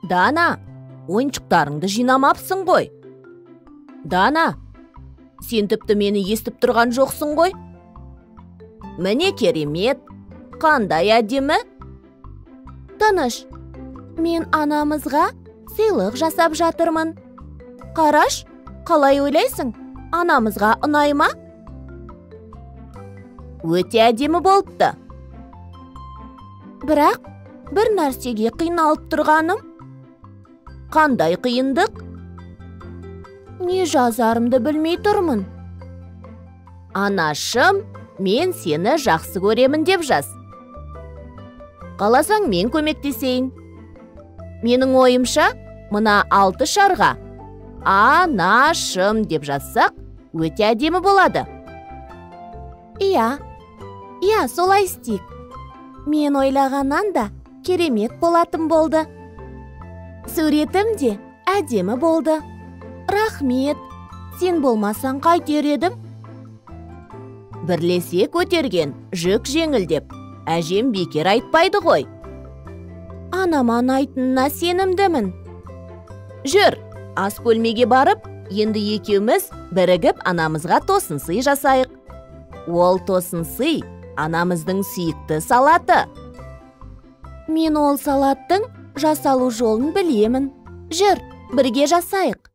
Дана, ойыншықтарыңды жинамапсың ғой. Дана, сен тіпті мені естіп тұрған жоқсың ғой. Міне керемет, қандай әдемі. Тыныш, мен анамызға сыйлық жасап жатырмын. Қараш, қалай ойлайсың, анамызға ұнай ма? Өте әдемі болыпты. Бірақ бір нәрсеге қиналып тұрғаным. Қандай қиындық? Не жазарымды білмей тұрмын. Анашым, мен сені жақсы көремін деп жаз. Қаласаң, мен көмектесейін. Менің ойымша, мына 6 шарға анашым деп жазсақ, өте әдемі болады. Иә, иә, солай істейік. Мен ойлағаннан да керемет болатын болды. Суретім де әдемі болды. Рахмет, сен болмасаң қайтер едім? Бірлесе көтерген жүк жеңіл деп әжем бекер айтпайды ғой. Анама ұнайтынына сенімдімін. Жүр, ас бөлмеге барып, енді екеуміз бірігіп анамызға тосын сый жасайық. Ол тосын сый анамыздың сүйікті салаты. Мен ол салаттың жасалу жолын білемін. Жүр, бірге жасайық.